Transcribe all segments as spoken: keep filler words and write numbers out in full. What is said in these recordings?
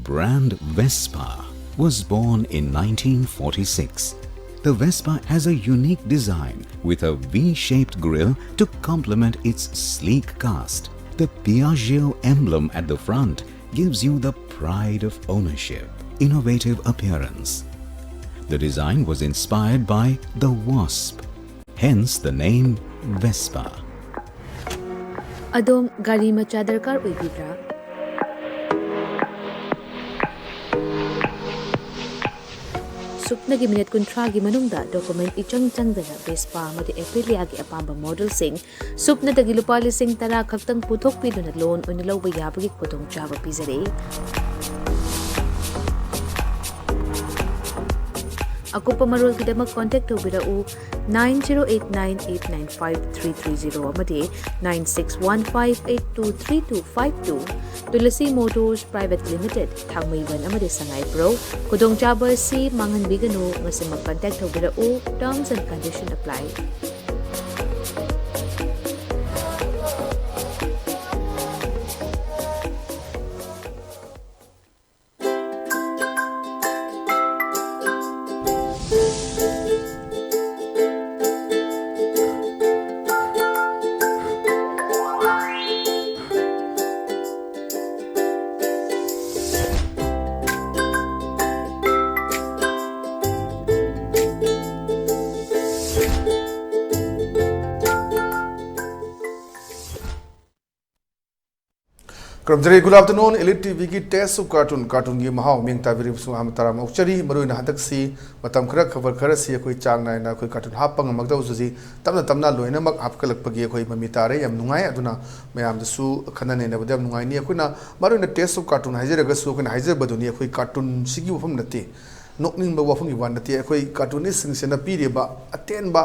Brand Vespa was born in nineteen forty-six. The Vespa has a unique design with a V-shaped grille to complement its sleek cast. The Piaggio emblem at the front gives you the pride of ownership, innovative appearance. The design was inspired by the wasp, hence the name Vespa. ꯑꯗꯣꯝ ꯒꯥꯔꯤ ꯃꯆꯥ ꯗꯔꯀꯥꯔ ꯑꯣꯏꯕꯤꯕ꯭ꯔꯥ? ꯁꯨꯞꯅꯒꯤ minute ꯀꯨꯟꯊ꯭ꯔꯥꯒꯤ ꯃꯅꯨꯡꯗ document ꯏꯆꯪ ꯆꯪꯗꯅ Vespa ꯑꯃꯗꯤ ꯑꯦꯄꯤꯂꯤꯌꯥꯒꯤ ꯑꯄꯥꯝꯕ ꯃꯣꯗꯦꯜꯁꯤꯡ ꯁꯨꯞꯅꯗꯒꯤ ꯂꯨꯄꯥ ꯂꯤꯁꯤꯡ ꯇꯔꯥ ꯈꯛꯇꯪ ꯄꯨꯊꯣꯛꯄꯤꯗꯨꯅ ꯂꯣꯟ ꯑꯣꯏꯅ ꯂꯧꯕ ꯌꯥꯕꯒꯤ ꯈꯨꯗꯣꯡꯆꯥꯕ ꯄꯤꯖꯔꯤ꯫ ꯑꯀꯨꯞꯄ ꯃꯔꯣꯜꯒꯤꯗꯃꯛ ꯀꯣꯟꯇꯦꯛ ꯇꯧꯕꯤꯔꯛꯎ, nine zero eight nine eight nine five three three zero ꯑꯃꯗꯤ nine six one five eight two three two five two꯫ Tulsi motors private limited, Thangmeiband ꯑꯃꯗꯤ ꯁꯉꯥꯏꯄ꯭ꯔꯧ꯫ ꯈꯨꯗꯣꯡꯆꯥꯕ ꯑꯁꯤ ꯃꯥꯡꯍꯟꯕꯤꯒꯅꯨ, ꯉꯁꯤꯃꯛ ꯀꯟꯇꯦꯛ ꯇꯧꯕꯤꯔꯛꯎ꯫ Terms and condition apply. ꯈꯨꯔꯨꯝꯖꯔꯤ꯫ Good afternoon, Elite T ꯚꯤꯒꯤ Taste of Cartoon, ꯀꯥꯔꯇꯨꯟꯒꯤ ꯃꯍꯥꯎ ꯃꯤꯡ ꯇꯥꯕꯤꯔꯤꯕꯁꯨ ꯑꯍꯥꯟꯕ ꯇꯔꯥꯝꯅ ꯑꯣꯛꯆꯔꯤ꯫ ꯃꯔꯨꯑꯣꯏꯅ ꯍꯟꯗꯛꯁꯤ ꯃꯇꯝ ꯈꯔ, ꯈꯕꯔ ꯈꯔꯁꯤ ꯑꯩꯈꯣꯏ ꯆꯥꯡ ꯅꯥꯏꯅ ꯑꯩꯈꯣꯏ ꯀꯥꯔꯇꯨꯟ ꯍꯥꯞꯄ ꯉꯝꯃꯛꯇꯕꯁꯨ ꯍꯧꯖꯤꯛ ꯇꯞꯅ ꯇꯞꯅ ꯂꯣꯏꯅꯃꯛ ꯍꯥꯞꯀꯠꯂꯛꯄꯒꯤ ꯑꯩꯈꯣꯏ ꯃꯃꯤ ꯇꯥꯔꯦ꯫ ꯌꯥꯝ ꯅꯨꯡꯉꯥꯏ꯫ ꯑꯗꯨꯅ ꯃꯌꯥꯝꯗꯁꯨ ꯈꯟꯅ ꯅꯩꯅꯕꯗ ꯌꯥꯝ ꯅꯨꯡꯉꯥꯏꯅꯤ꯫ ꯑꯩꯈꯣꯏꯅ ꯃꯔꯨꯑꯣꯏꯅ Taste of Cartoon ꯍꯥꯏꯖꯔꯒꯁꯨ ꯑꯩꯈꯣꯏꯅ ꯍꯥꯏꯖꯕꯗꯨꯅꯤ, ꯑꯩꯈꯣꯏ ꯀꯥꯔꯇꯨꯟꯁꯤꯒꯤ ꯋꯥꯐꯝ ꯅꯠꯇꯦ, ꯅꯣꯛꯅꯤꯡꯕ ꯋꯥꯐꯝꯒꯤ ꯋꯥ ꯅꯠꯇꯦ꯫ ꯑꯩꯈꯣꯏ ꯀꯥꯔꯇꯨꯅꯤꯁꯁꯤꯡꯁꯤꯅ ꯄꯤꯔꯤꯕ ꯑꯇꯦꯟꯕ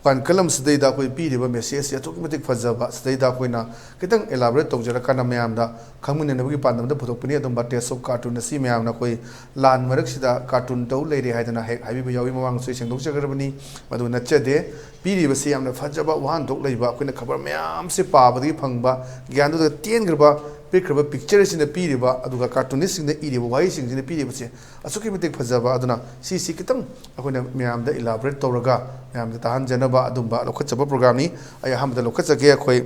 ꯋꯥꯈꯜꯂꯣꯟꯁꯤꯗꯩꯗ ꯑꯩꯈꯣꯏ ꯄꯤꯔꯤꯕ message ꯁꯤ ꯑꯗꯨꯛꯀꯤ ꯃꯇꯤꯛ ꯐꯖꯕ, ꯁꯤꯗꯩꯗ ꯑꯩꯈꯣꯏꯅ ꯈꯤꯇꯪ elaborate ꯇꯧꯖꯔꯀꯥꯟꯗ ꯃꯌꯥꯝꯗ ꯈꯪꯃꯤꯟꯅꯅꯕꯒꯤ ꯄꯥꯟꯗꯝꯗ ꯄꯨꯊꯣꯛꯄꯅꯤ꯫ ꯑꯗꯨꯝꯕ Taste of Cartoon ꯑꯁꯤ ꯃꯌꯥꯝꯅ ꯑꯩꯈꯣꯏ ꯂꯥꯟ ꯃꯔꯛꯁꯤꯗ ꯀꯥꯔꯇꯨꯟ ꯇꯧ ꯂꯩꯔꯦ ꯍꯥꯏꯗꯅ ꯍꯦꯛ ꯍꯥꯏꯕꯤꯕ ꯌꯥꯎꯏ꯫ ꯃꯃꯥꯡꯗꯁꯨ ꯑꯩ ꯁꯦꯡꯗꯣꯛꯆꯈ꯭ꯔꯕꯅꯤ, ꯃꯗꯨ ꯅꯠꯆꯗꯦ꯫ ꯄꯤꯔꯤꯕꯁꯤ ꯌꯥꯝꯅ ꯐꯖꯕ ꯋꯥꯍꯟꯊꯣꯛ ꯂꯩꯕ, ꯑꯩꯈꯣꯏꯅ ꯈꯕꯔ ꯃꯌꯥꯝꯁꯦ ꯄꯥꯕꯗꯒꯤ ꯐꯪꯕ ꯒ꯭ꯌꯥꯟꯗꯨꯗ ꯇꯦꯟꯈ꯭ꯔꯕ ꯄꯤꯛꯈ꯭ꯔꯕ ꯄꯤꯛꯆꯔꯁꯤꯅ ꯄꯤꯔꯤꯕ, ꯑꯗꯨꯒ ꯀꯥꯔꯇꯨꯅꯤꯁꯁꯤꯡꯅ ꯏꯔꯤꯕ ꯋꯥꯍꯩꯁꯤꯡꯁꯤꯅ ꯄꯤꯔꯤꯕꯁꯦ ꯑꯁꯨꯛꯀꯤ ꯃꯇꯤꯛ ꯐꯖꯕ꯫ ꯑꯗꯨꯅ ꯁꯤꯁꯤ ꯈꯤꯇꯪ ꯑꯩꯈꯣꯏꯅ ꯃꯌꯥꯝꯗ ꯏꯂꯥꯕꯣꯔꯦꯠ ꯇꯧꯔꯒ ꯃꯌꯥꯝꯗ ꯇꯥꯍꯟꯖꯅꯕ ꯑꯗꯨꯝꯕ ꯂꯧꯈꯠꯆꯕ ꯄ꯭ꯔꯣꯒ꯭ꯔꯥꯝꯅꯤ꯫ ꯑꯩ ꯑꯍꯥꯟꯕꯗ ꯂꯧꯈꯠꯆꯒꯦ꯫ ꯑꯩꯈꯣꯏ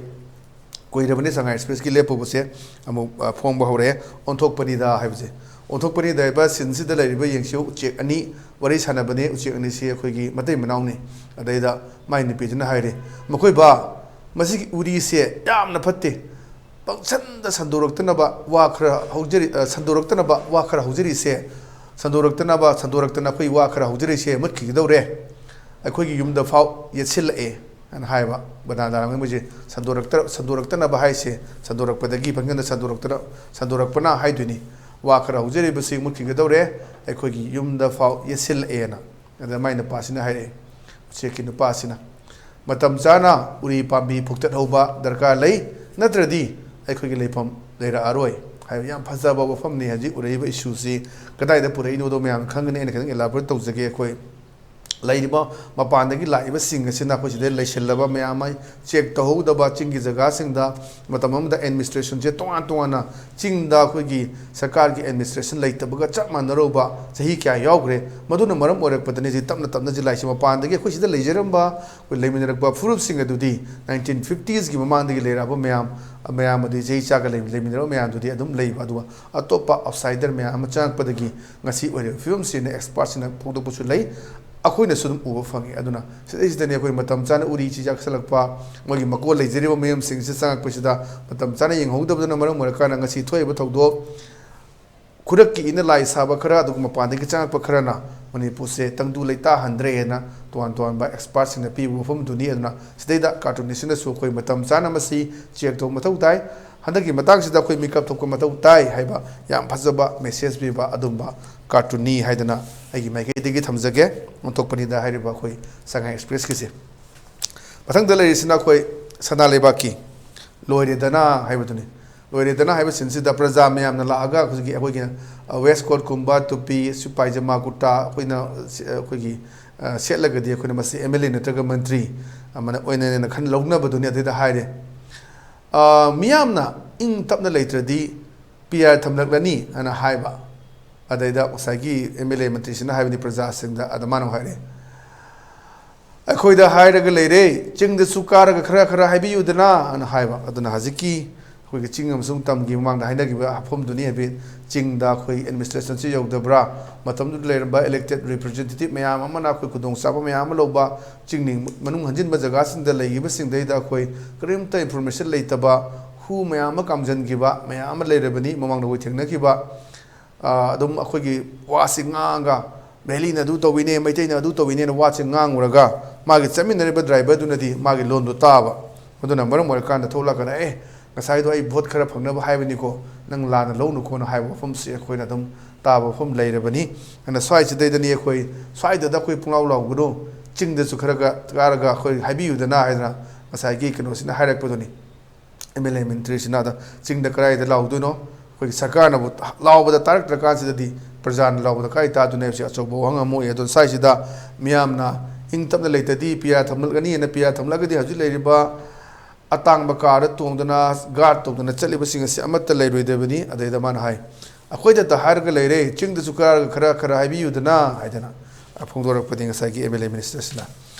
ꯀꯨꯏꯔꯕꯅꯤ ꯁꯉꯥꯏ ꯑꯦꯛꯁꯄ꯭ꯔꯦꯁꯀꯤ ꯂꯦꯞꯄꯨꯕꯁꯦ꯫ ꯑꯃꯨꯛ ꯐꯣꯡꯕ ꯍꯧꯔꯛꯑꯦ꯫ ꯑꯣꯟꯊꯣꯛꯄꯅꯤꯗ ꯍꯥꯏꯕꯁꯦ, ꯑꯣꯟꯊꯣꯛꯄꯅꯤꯗ ꯍꯥꯏꯕ ꯁꯤꯟꯁꯤꯗ ꯂꯩꯔꯤꯕ ꯌꯦꯡꯁꯤ ꯎꯆꯦꯛ ꯑꯅꯤ ꯋꯥꯔꯤ ꯁꯥꯟꯅꯕꯅꯤ꯫ ꯎꯆꯦꯛ ꯑꯅꯤꯁꯤ ꯑꯩꯈꯣꯏꯒꯤ ꯃꯇꯩ ꯃꯅꯥꯎꯅꯤ꯫ ꯑꯗꯩꯗ ꯃꯥꯏ ꯅꯨꯄꯤꯗꯨꯅ ꯍꯥꯏꯔꯦ, "ꯃꯈꯣꯏꯕꯥ, ꯃꯁꯤꯒꯤ ꯎꯔꯤꯁꯦ ꯌꯥꯝꯅ ꯐꯠꯇꯦ꯫ ꯄꯪꯁꯟꯗ ꯁꯟꯗꯣꯔꯛꯇꯅꯕ ꯋꯥ ꯈꯔ ꯍꯧꯖꯔꯤ, ꯑ, ꯁꯟꯗꯣꯔꯛꯇꯅꯕ ꯋꯥ ꯈꯔ ꯍꯧꯖꯔꯤꯁꯦ, ꯁꯟꯗꯣꯔꯛꯇꯅꯕ, ꯁꯟꯗꯣꯔꯛꯇꯅ ꯑꯩꯈꯣꯏ ꯋꯥ ꯈꯔ ꯍꯧꯖꯔꯤꯁꯦ ꯃꯨꯠꯈꯤꯒꯗꯧꯔꯦ꯫ ꯑꯩꯈꯣꯏꯒꯤ ꯌꯨꯝꯗ ꯐꯥꯎ ꯌꯦꯠꯁꯤꯜꯂꯛꯑꯦ" ꯍꯥꯏꯅ ꯍꯥꯏꯕ꯫ ꯕꯅꯥꯟ ꯂꯥꯟ ꯃꯣꯏꯁꯦ ꯁꯟꯗꯣꯔꯛꯇ-, ꯁꯟꯗꯣꯔꯛꯇꯅꯕ ꯍꯥꯏꯁꯦ, ꯁꯟꯗꯣꯔꯛꯄꯗꯒꯤ ꯄꯪꯁꯟꯗ ꯁꯟꯗꯣꯔꯛꯇꯅ, ꯁꯟꯗꯣꯔꯛꯄꯅ ꯍꯥꯏꯗꯣꯏꯅꯤ꯫ "ꯋꯥ ꯈꯔ ꯍꯧꯖꯔꯤꯕꯁꯤ ꯃꯨꯠꯈꯤꯒꯗꯧꯔꯦ, ꯑꯩꯈꯣꯏꯒꯤ ꯌꯨꯝꯗ ꯐꯥꯎ ꯌꯦꯠꯁꯤꯜꯂꯛꯑꯦꯅ"꯫ ꯑꯗ ꯃꯥꯏ ꯅꯨꯄꯥꯁꯤꯅ ꯍꯥꯏꯔꯛꯑꯦ, ꯎꯆꯦꯛꯀꯤ ꯅꯨꯄꯥꯁꯤꯅ, "ꯃꯇꯝ ꯆꯥꯅ ꯎꯔꯤ ꯄꯥꯝꯕꯤ ꯐꯨꯛꯇꯠꯍꯧꯕ ꯗꯔꯀꯥꯔ ꯂꯩ, ꯅꯠꯇ꯭ꯔꯗꯤ ꯑꯩꯈꯣꯏꯒꯤ ꯂꯩꯐꯝ ꯂꯩꯔꯛꯑꯔꯣꯏ" ꯍꯥꯏꯕ ꯌꯥꯝ ꯐꯖꯕ ꯋꯥꯐꯝꯅꯤ꯫ ꯍꯧꯖꯤꯛ ꯎꯔꯛꯏꯕ ꯏꯁꯨꯁꯤ ꯀꯗꯥꯏꯗ ꯄꯨꯔꯛꯏꯅꯣꯗꯣ ꯃꯌꯥꯝ ꯈꯪꯒꯅꯤ꯫ ꯑꯩꯅ ꯈꯤꯇꯪ ꯏꯂꯥꯕꯣꯔꯦꯠ ꯇꯧꯖꯒꯦ꯫ ꯑꯩꯈꯣꯏ ꯂꯩꯔꯤꯕ ꯃꯄꯥꯟꯗꯒꯤ ꯂꯥꯛꯏꯕꯁꯤꯡ ꯑꯁꯤꯅ ꯑꯩꯈꯣꯏ ꯁꯤꯗ ꯂꯩꯁꯤꯜꯂꯕ ꯃꯌꯥꯝ ꯑꯃ ꯆꯦꯛ ꯇꯧꯍꯧꯗꯕ, ꯆꯤꯡꯒꯤ ꯖꯒꯥꯁꯤꯡꯗ ꯃꯇꯝ ꯑꯃꯗ ꯑꯦꯗꯃꯤꯅꯤꯁꯇ꯭ꯔꯦꯁꯟꯁꯦ ꯇꯣꯉꯥꯟ ꯇꯣꯉꯥꯟꯅ, ꯆꯤꯡꯗ ꯑꯩꯈꯣꯏꯒꯤ ꯁꯔꯀꯥꯔꯒꯤ ꯑꯦꯗꯃꯤꯅꯤꯁꯇ꯭ꯔꯦꯁꯟ ꯂꯩꯇꯕꯒ ꯆꯞ ꯃꯥꯟꯅꯔꯨꯕ ꯆꯍꯤ ꯀꯌꯥ ꯌꯥꯎꯈ꯭ꯔꯦ꯫ ꯃꯗꯨꯅ ꯃꯔꯝ ꯑꯣꯏꯔꯛꯄꯗꯅꯤ ꯍꯧꯖꯤꯛ ꯇꯞꯅ ꯇꯞꯅ ꯍꯧꯖꯤꯛ ꯂꯥꯛꯏꯁꯦ꯫ ꯃꯄꯥꯟꯗꯒꯤ ꯑꯩꯈꯣꯏ ꯁꯤꯗ ꯂꯩꯖꯔꯝꯕ, ꯑꯩꯈꯣꯏ ꯂꯩꯃꯤꯟꯅꯔꯛꯄ ꯐꯨꯔꯨꯞꯁꯤꯡ ꯑꯗꯨꯗꯤ ꯅꯥꯏꯟꯇꯤꯟ ꯐꯤꯐꯇꯤꯁꯀꯤ ꯃꯃꯥꯡꯗꯒꯤ ꯂꯩꯔꯛꯑꯕ ꯃꯌꯥꯝ, ꯃꯌꯥꯝ ꯑꯗꯨꯗꯤ ꯆꯍꯤ ꯆꯥꯒ ꯂꯩ-, ꯂꯩꯃꯤꯟꯅꯔꯕ ꯃꯌꯥꯝꯗꯨꯗꯤ ꯑꯗꯨꯝ ꯂꯩꯕ, ꯑꯗꯨꯒ ꯑꯇꯣꯞꯄ ꯑꯥꯎꯠꯁꯥꯏꯗꯔ ꯃꯌꯥꯝ ꯑꯃ ꯆꯪꯉꯛꯄꯗꯒꯤ ꯉꯁꯤ ꯑꯣꯏꯔꯤꯕ ꯐꯤꯕꯝꯁꯤꯅ ꯑꯦꯛꯁꯄꯥꯔꯠꯁꯤꯡꯅ ꯐꯣꯡꯗꯣꯛꯄꯁꯨ ꯂꯩ꯫ ꯑꯩꯈꯣꯏꯅꯁꯨ ꯑꯗꯨꯝ ꯎꯕ ꯐꯪꯉꯤ꯫ ꯑꯗꯨꯅ ꯁꯤꯗꯩꯁꯤꯗꯅꯤ ꯑꯩꯈꯣꯏ ꯃꯇꯝ ꯆꯥꯅ ꯎꯔꯤ ꯆꯤꯟꯖꯥꯛ ꯆꯥꯁꯤꯜꯂꯛꯄ, ꯃꯣꯏꯒꯤ ꯃꯀꯣꯜ ꯂꯩꯖꯔꯤꯕ ꯃꯌꯨꯝꯁꯤꯡꯁꯤ ꯆꯪꯉꯛꯄꯁꯤꯗ ꯃꯇꯝ ꯆꯥꯅ ꯌꯦꯡꯍꯧꯗꯕꯗꯨꯅ ꯃꯔꯝ ꯑꯣꯏꯔꯀꯥꯟꯗ ꯉꯁꯤ ꯊꯣꯛꯏꯕ ꯊꯧꯗꯣꯛ, ꯈꯨꯔꯛꯀꯤ ꯏꯅ ꯂꯥꯏ ꯁꯥꯕ ꯈꯔ, ꯑꯗꯨꯒ ꯃꯄꯥꯟꯗꯒꯤ ꯆꯪꯉꯛꯄ ꯈꯔꯅ ꯃꯅꯤꯄꯨꯔꯁꯦ ꯇꯪꯗꯨ ꯂꯩꯇꯥꯍꯟꯗ꯭ꯔꯦ ꯍꯥꯏꯅ ꯇꯣꯉꯥꯟ ꯇꯣꯉꯥꯟꯕ ꯑꯦꯛꯁꯄꯥꯔꯠꯁꯤꯡꯅ ꯄꯤꯕ ꯋꯥꯐꯝꯗꯨꯅꯤ꯫ ꯑꯗꯨꯅ ꯁꯤꯗꯩꯗ ꯀꯥꯔꯇꯨꯅꯤꯁꯁꯤꯡꯅꯁꯨ ꯑꯩꯈꯣꯏ ꯃꯇꯝ ꯆꯥꯅ ꯃꯁꯤ ꯆꯦꯛ ꯇꯧꯕ ꯃꯊꯧ ꯇꯥꯏ꯫ ꯍꯟꯗꯛꯀꯤ ꯃꯇꯥꯡꯁꯤꯗ ꯑꯩꯈꯣꯏ ꯃꯤꯀꯞ ꯊꯣꯛꯄ ꯃꯊꯧ ꯇꯥꯏ ꯍꯥꯏꯕ ꯌꯥꯝ ꯐꯖꯕ ꯃꯦꯁꯦꯖ ꯄꯤꯕ ꯑꯗꯨꯝꯕ ꯀꯥꯔꯇꯨꯟꯅꯤ ꯍꯥꯏꯗꯅ ꯑꯩꯒꯤ ꯃꯥꯏꯀꯩꯗꯒꯤ ꯊꯝꯖꯒꯦ꯫ ꯑꯣꯟꯊꯣꯛꯄꯅꯤꯗ ꯍꯥꯏꯔꯤꯕ ꯑꯩꯈꯣꯏ ꯁꯉꯥꯏ ꯑꯦꯛꯁꯄ꯭ꯔꯦꯁꯀꯤꯁꯦ꯫ ꯃꯊꯪꯗ ꯂꯩꯔꯤꯁꯤꯅ ꯑꯩꯈꯣꯏ ꯁꯅꯥ ꯂꯩꯕꯥꯛꯀꯤ "ꯂꯣꯏꯔꯦꯗꯅ" ꯍꯥꯏꯕꯗꯨꯅꯤ꯫ "ꯂꯣꯏꯔꯦꯗꯅ" ꯍꯥꯏꯕ ꯁꯤꯟꯁꯤꯗ ꯄ꯭ꯔꯖꯥ ꯃꯌꯥꯝꯅ ꯂꯥꯛꯑꯒ ꯍꯧꯖꯤꯛꯀꯤ ꯑꯩꯈꯣꯏꯒꯤ, ꯑ, ꯋꯦꯁ ꯀꯣꯠꯀꯨꯝꯕ, ꯇꯨꯄꯤ, ꯄꯥꯏꯖꯃꯥ, ꯀꯨꯔꯇꯥ ꯑꯩꯈꯣꯏꯅ, ꯑ, ꯑꯩꯈꯣꯏꯒꯤ, ꯑ, ꯁꯦꯠꯂꯒꯗꯤ ꯑꯩꯈꯣꯏꯅ ꯃꯁꯤ ꯑꯦꯝ ꯑꯦꯜ ꯑꯦ ꯅꯠꯇ꯭ꯔꯒ ꯃꯟꯇ꯭ꯔꯤ ꯑꯃꯅ ꯑꯣꯏꯅꯅꯦꯅ ꯈꯟ ꯂꯧꯅꯕꯗꯨꯅꯤ꯫ ꯑꯗꯨꯗ ꯍꯥꯏꯔꯦ, ꯑ, ꯃꯤꯌꯥꯝꯅ ꯏꯪ ꯇꯞꯅ ꯂꯩꯇ꯭ꯔꯗꯤ ꯄꯤ ꯑꯥꯔ ꯊꯝꯂꯛꯂꯅꯤ ꯍꯥꯏꯅ ꯍꯥꯏꯕ꯫ ꯑꯗꯩꯗ ꯉꯁꯥꯏꯒꯤ ꯑꯦꯝ ꯑꯦꯜ ꯑꯦ ꯃꯟꯇ꯭ꯔꯤꯁꯤꯅ ꯍꯥꯏꯕꯅꯤ ꯄ꯭ꯔꯖꯥꯁꯤꯡꯗ, ꯑꯗ ꯃꯥꯅ ꯍꯥꯏꯔꯛꯑꯦ, "ꯑꯩꯈꯣꯏꯗ ꯍꯥꯏꯔꯒ ꯂꯩꯔꯦ, ꯆꯤꯡꯗꯁꯨ ꯀꯥꯔꯒ ꯈꯔ ꯈꯔ ꯍꯥꯏꯕꯤꯌꯨꯗꯅ" ꯍꯥꯏꯅ ꯍꯥꯏꯕ꯫ ꯑꯗꯨꯅ ꯍꯧꯖꯤꯛꯀꯤ ꯑꯩꯈꯣꯏꯒꯤ ꯆꯤꯡ ꯑꯃꯁꯨꯡ ꯇꯝꯒꯤ ꯃꯃꯥꯡꯗ ꯍꯥꯏꯅꯈꯤꯕ ꯋꯥꯐꯝꯗꯨꯅꯤ ꯍꯥꯏꯐꯦꯠ꯫ ꯆꯤꯡꯗ ꯑꯩꯈꯣꯏ ꯑꯦꯗꯃꯤꯅꯤꯁꯇ꯭ꯔꯦꯁꯟꯁꯤ ꯌꯧꯗꯕ꯭ꯔꯥ, ꯃꯇꯝꯗꯨꯗ ꯂꯩꯔꯝꯕ ꯏꯂꯦꯛꯇꯦꯠ ꯔꯤꯄ꯭ꯔꯖꯦꯟꯇꯦꯇꯤꯚ ꯃꯌꯥꯝ ꯑꯃꯅ ꯑꯩꯈꯣꯏ ꯈꯨꯗꯣꯡꯆꯥꯕ ꯃꯌꯥꯝ ꯑꯃ ꯂꯧꯕ, ꯆꯤꯡ ꯃꯅꯨꯡ ꯍꯟꯖꯤꯟꯕ ꯖꯒꯥꯁꯤꯡꯗ ꯂꯩꯈꯤꯕꯁꯤꯡꯗꯩꯗ ꯑꯩꯈꯣꯏ ꯀꯔꯤꯝꯇ ꯏꯟꯐꯣꯔꯃꯦꯁꯟ ꯂꯩꯇꯕ, ꯍꯨ ꯃꯌꯥꯝ ꯑꯃ ꯀꯥꯝꯖꯟꯈꯤꯕ ꯃꯌꯥꯝ ꯑꯃ ꯂꯩꯔꯕꯅꯤ꯫ ꯃꯃꯥꯡꯗ ꯑꯩꯈꯣꯏ ꯊꯦꯡꯅꯈꯤꯕ, ꯑ, ꯑꯗꯨꯝ ꯑꯩꯈꯣꯏꯒꯤ ꯋꯥꯁꯤ ꯉꯥꯡꯉꯒ, "ꯚꯦꯂꯤꯅ ꯑꯗꯨ ꯇꯧꯋꯤꯅꯦ, ꯃꯩꯇꯩꯅ ꯑꯗꯨ ꯇꯧꯋꯤꯅꯦꯅ" ꯋꯥꯁꯤ ꯉꯥꯡꯉꯨꯔꯒ, ꯃꯥꯒꯤ ꯆꯠꯃꯤꯟꯅꯔꯤꯕ ꯗ꯭ꯔꯥꯏꯚꯔꯗꯨꯅꯗꯤ ꯃꯥꯒꯤ ꯂꯣꯟꯗꯣ ꯇꯥꯕ꯫ ꯑꯗꯨꯅ ꯃꯔꯝ ꯑꯣꯏꯔꯀꯥꯟꯗ ꯊꯣꯛꯂꯛꯀꯥꯟꯗ, "ꯑꯦ, ꯉꯁꯥꯏꯗꯣ ꯑꯩ ꯚꯣꯠ ꯈꯔ ꯐꯪꯅꯕ ꯍꯥꯏꯕꯅꯤꯀꯣ, ꯅꯪ ꯂꯥꯟꯅ ꯂꯧꯅꯨꯀꯣꯅ" ꯍꯥꯏꯕ ꯋꯥꯐꯝꯁꯤ ꯑꯩꯈꯣꯏꯅ ꯑꯗꯨꯝ ꯇꯥꯕ ꯋꯥꯐꯝ ꯂꯩꯔꯕꯅꯤ꯫ ꯑꯗꯨꯅ ꯁ꯭ꯋꯥꯏꯁꯤꯗꯩꯗꯅꯤ ꯑꯩꯈꯣꯏ, "ꯁ꯭ꯋꯥꯏꯗꯗ ꯑꯩꯈꯣꯏ ꯄꯨꯡꯂꯥꯎ ꯂꯥꯎꯒꯅꯨ, ꯆꯤꯡꯗꯁꯨ ꯈꯔꯒ ꯀꯥꯔꯒ ꯑꯩꯈꯣꯏ ꯍꯥꯏꯕꯤꯌꯨꯗꯅ" ꯍꯥꯏꯗꯅ ꯉꯁꯥꯏꯒꯤ ꯀꯩꯅꯣꯁꯤꯅ ꯍꯥꯏꯔꯛꯄꯗꯨꯅꯤ꯫ ꯑꯦꯝ ꯑꯦꯜ ꯑꯦ ꯃꯟꯇ꯭ꯔꯤꯁꯤꯅ ꯑꯗ ꯆꯤꯡꯗ ꯀꯗꯥꯏꯗ ꯂꯥꯎꯗꯣꯏꯅꯣ? ꯑꯩꯈꯣꯏꯒꯤ ꯁꯔꯀꯥꯔꯅꯕꯨ ꯂꯥꯎꯕꯗ ꯇꯥꯔꯛꯇ꯭ꯔꯀꯥꯟꯁꯤꯗꯗꯤ ꯄ꯭ꯔꯖꯥꯅ ꯂꯥꯎꯕꯗ ꯀꯥꯏ ꯇꯥꯗꯣꯏꯅꯣ ꯍꯥꯏꯕꯁꯤ ꯑꯆꯧꯕ ꯋꯥꯍꯪ ꯑꯃ ꯑꯣꯏ꯫ ꯑꯗꯨꯅ ꯁ꯭ꯋꯥꯏꯁꯤꯗ ꯃꯤꯌꯥꯝꯅ ꯏꯪ ꯇꯞꯅ ꯂꯩꯇꯗꯤ ꯄꯤ ꯑꯥꯔ ꯊꯝꯂꯛꯀꯅꯤ ꯍꯥꯏꯅ, ꯄꯤ ꯑꯥꯔ ꯊꯝꯂꯛꯑꯒꯗꯤ ꯍꯧꯖꯤꯛ ꯂꯩꯔꯤꯕ ꯑꯇꯥꯡꯕ ꯀꯥꯔꯗ ꯇꯣꯡꯗꯅ ꯒꯥꯔꯗ ꯇꯣꯡꯗꯅ ꯆꯠꯂꯤꯕꯁꯤꯡ ꯑꯁꯤ ꯑꯃꯠꯇ ꯂꯩꯔꯣꯏꯗꯕꯅꯤ꯫ ꯑꯗꯩꯗ ꯃꯥꯅ ꯍꯥꯏ, "ꯑꯩꯈꯣꯏꯗꯇ ꯍꯥꯏꯔꯒ ꯂꯩꯔꯦ, ꯆꯤꯡꯗꯁꯨ ꯈꯔ ꯈꯔ ꯈꯔ ꯍꯥꯏꯕꯤꯌꯨꯗꯅ" ꯍꯥꯏꯗꯅ ꯐꯣꯡꯗꯣꯔꯛꯄꯅꯤ ꯉꯁꯥꯏꯒꯤ ꯑꯦꯝ ꯑꯦꯜ ꯑꯦ ꯃꯤꯅꯤꯁꯇꯔꯁꯤꯅ꯫